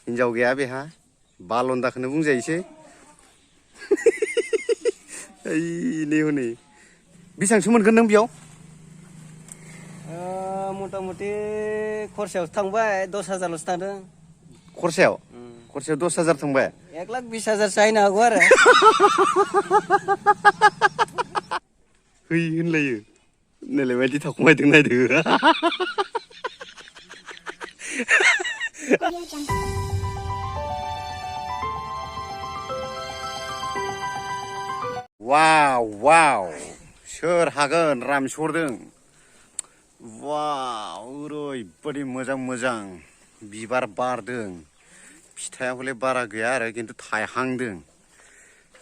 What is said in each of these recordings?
हिन्जाव गैया बेहा बालन्दाखौनो बुंजायोसै नै हनै बेसेबांसो मोनगोन नों बेयाव मथा मथि खरसायावसो थांबाय 10,000ल'सो थांदों खरसायाव 10,000 थांबाय 1,20,000 जाहैनो हागौ आरो है होनलायो नैलाय बायदि थाखुमायदों नायदो वाव वाव सोर हागोन रामसरदों वाव ओरैबायदि मोजां मोजां बिबार बारदों फिथाइया हले बारा गैया आरो खिन्थु थायहांदों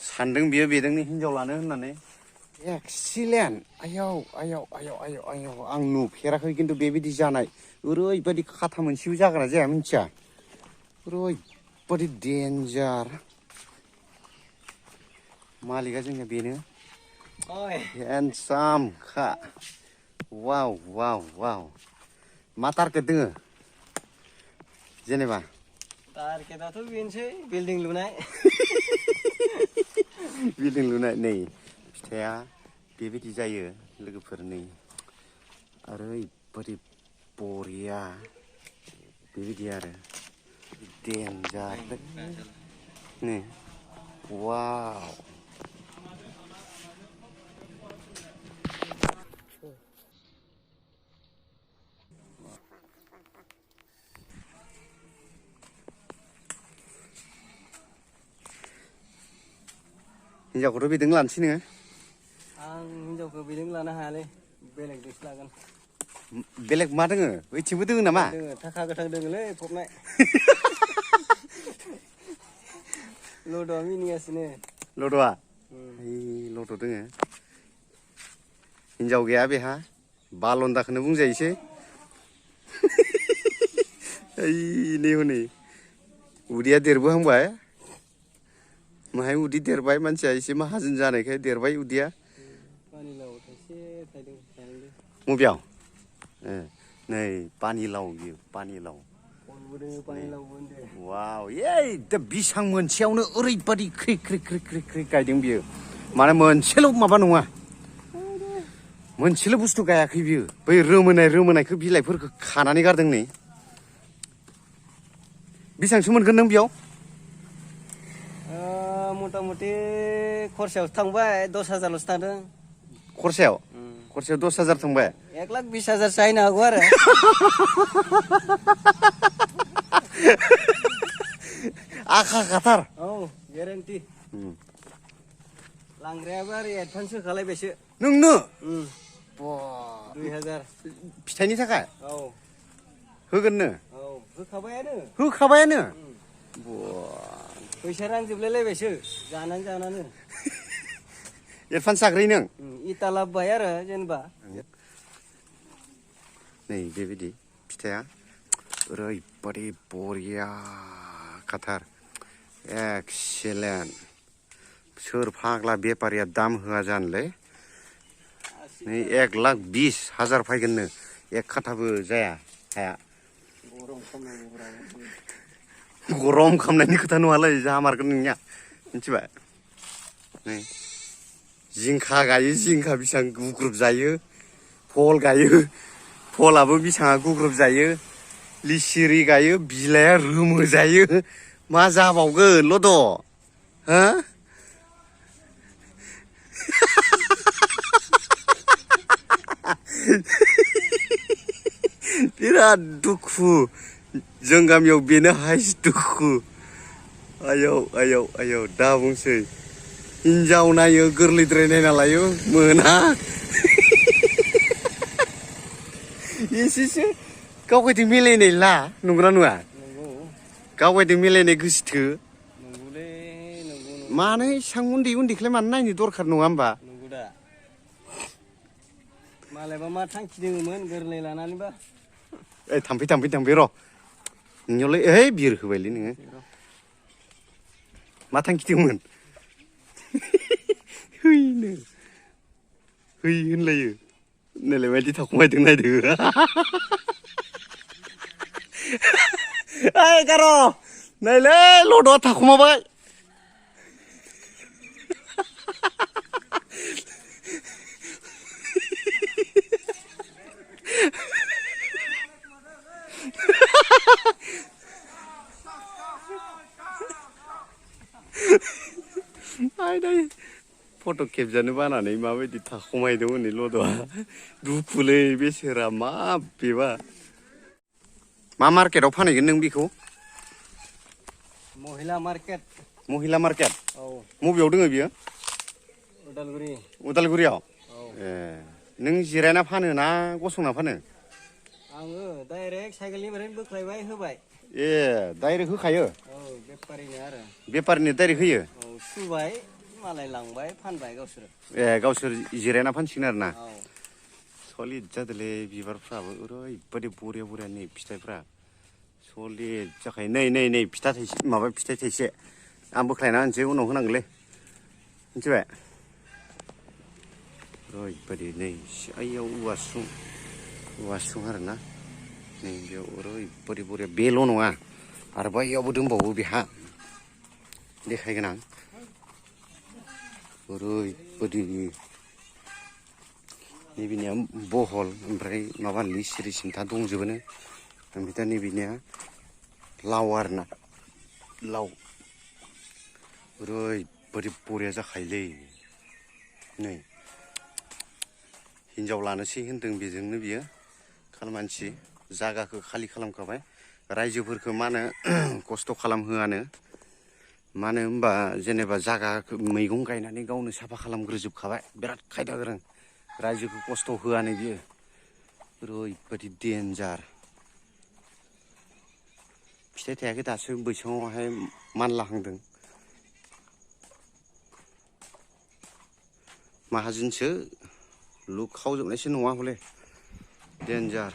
सानदों बियो बेजोंनो हिन्जाव लानो होननानै एक्सिलेन्ट आयौ आयौ आयौ आयौ आयौ आं नुफेराखै खिन्थु बेबायदि जानाय ओरैबायदि खाथा मोनसेबो जागोना जाया मिथिया ओरैबायदि डेन्जार मालिका जोंनिया बेनो हेन्डसाम खा वाव वाव वाव मा टारगेट दोङो जेनेबा टारगेटआथ' बेनोसै बिल्डिं लुनाय बिल्डिं लुनाय नै फिथाइया बेबायदि जायो लोगोफोर नै ओरैबायदि बरिया बेबायदि आरो डेन्जार नै वाव हिन्जावखौथ' बेजों लानोसै नोङो आं हिन्जावखौ बेजों लानो हायालै बेलेगजोंसो लागोन बेलेग मा दोङो ओइथिंबो दोङो नामा दोङो थाखा गोथां दोङोलै फबनाय लद'आ मिनिगासिनो लद'आ लद' दोङो हिन्जाव गैया बेहा बालन्दाखौनो बुंजायोसै नै हनै उदैया देरबोहांबाय माहाय उदै देरबाय मानसिया एसे माहाजोन जानायखाय देरबाय उदैया पानिलाव थाइसे थाइदों मबेयाव नै पानिलाव बियो पानिलाव वाव दा बिसां मोनसेयावनो ओरैबादि ख्रि ख्रि ख्रि ख्रि ख्रि गायदों बियो माने मोनसेल' माबा नङा मोनसेल' बुस्थु गायाखै बियो बै रोमोनायखौ बिलाइफोरखौ खानानै गारदों नै बेसेबांसो मोनगोन नों बेयाव मथा मथि खरसायावसो थांबाय 10,000ल'सो थांदों खरसायाव 10,000 थांबाय 1,20,000 जाहैनो हागौ आरो आखा खाथार औ गेरेन्टि लांग्रायाबो आरो एडभान्स होखालायबायसो नोंनो 2,000 फिथाइनि थाखाय औ होगोननो औ होखाबायानो फैसा रांजोबलायलायबायसो जानानै एडभान्स जाग्रोयो नों इटा लाबोबाय आरो जेनेबा नै बेबायदि फिथाइया ओरैबादि बरिया खाथार एक्सिलेन्ट सोर फाग्ला बेफारिया दाम होआ जानोलै नै 1,20,000 फैगोननो एक खाथाबो जाया हाया गरम खालामनायनि खोथा नङालै जामारगोन नोंनिया मिथिबाय नै जिंखा गायो जिंखा बेसेबां गुग्रुब जायो फल गायो फलाबो बेसेबां गुग्रुब जायो लिसिरि गायो बिलाइया रोमो जायो मा जाबावगोन लद' हो बिराद दुखु जों गामियाव बेनो हाइस दुखु आयौ आयौ आयौ दा बुंसै हिन्जाव नायो गोरलैद्राय नायना लायो मोना एसेसो गावगायदों मिलायनाय ला नंगौना नङा गावगायदों मिलायनाय गोसोथो मानो एसां उन्दैखौलाय मानो नायनो दरखार नङा होमबा मालायबा मा थांखि दोङोमोन गोरलै लानानैबा थांफै र' नोंनियावलाय बिर होबायलै नोङो मा थांखि दंमोन है होनलायो नैलाय बायदि थाखुमायदों नायदो 11 नायलै लद'आ थाखुमाबाय आयदै फट' खेबजानो बानानै माबायदि थाखुमायदों हनै लद'आ दुखुलै बेसेरा मा बेबा मा मार्केटआव फानहैगोन नों बेखौ महिला मार्केट महिला मार्केट औ मबेयाव दोङो बियो उदालगुरि उदालगुरियाव औ ए नों जिरायना फानो ना गसंना फानो आङो डाइरेक्ट साइकेलनिफ्रायनो बोख्लायबाय होबाय ए डाइरेक्ट होखायो औ बेपारिनो आरो बेफारिनो डाइरेक्ट होयो औ सुबाय मालाय लांबाय फानबाय गावसोर ए गावसोर जिरायना फानसिगोन आरो ना औ सलिद जादोलै बिबारफ्राबो ओरैबादि बरिया बरिया नै फिथाइफ्रा सलिद जाखायो नै फिथा थाइसे माबा फिथाइ थाइसे आं बोख्लायना होनोसै उनाव होनांगोनलै मिथिबाय ओरैबादि नै आइयाव औवासुं आरोना नै बेयाव ओरैबादि बरिया बेल' नङा आरो बैयावबो दंबावो बेहा देखायगोन आं ओरैबादि नैबेनिया बहल ओमफ्राय माबा लिसिरि सिन्था दंजोबोनो ओमफ्राय दा नैबेनिया लाव आरोना लाव ओरैबादि बरिया जाखायोलै नै हिनजाव लानोसै होनदों बेजोंनो बियो मानसि जागाखौ खालि खालामखाबाय रायजोफोरखौ मा होनो खस्थ' खालामहोआनो मानो होनबा जेनेबा जागाखौ मैगं गायनानै गावनो साफा खालामग्रोजोबखाबाय बिराद खायदा गोरों रायजोखौ खस्थ' होआनो बियो ओरैबादि देन्जार फिथाइ थायाखै दासो बैसाङावहाय मानलाहांदों माहाजोनसो लुखावजोबनायसो नङा हले देन्जार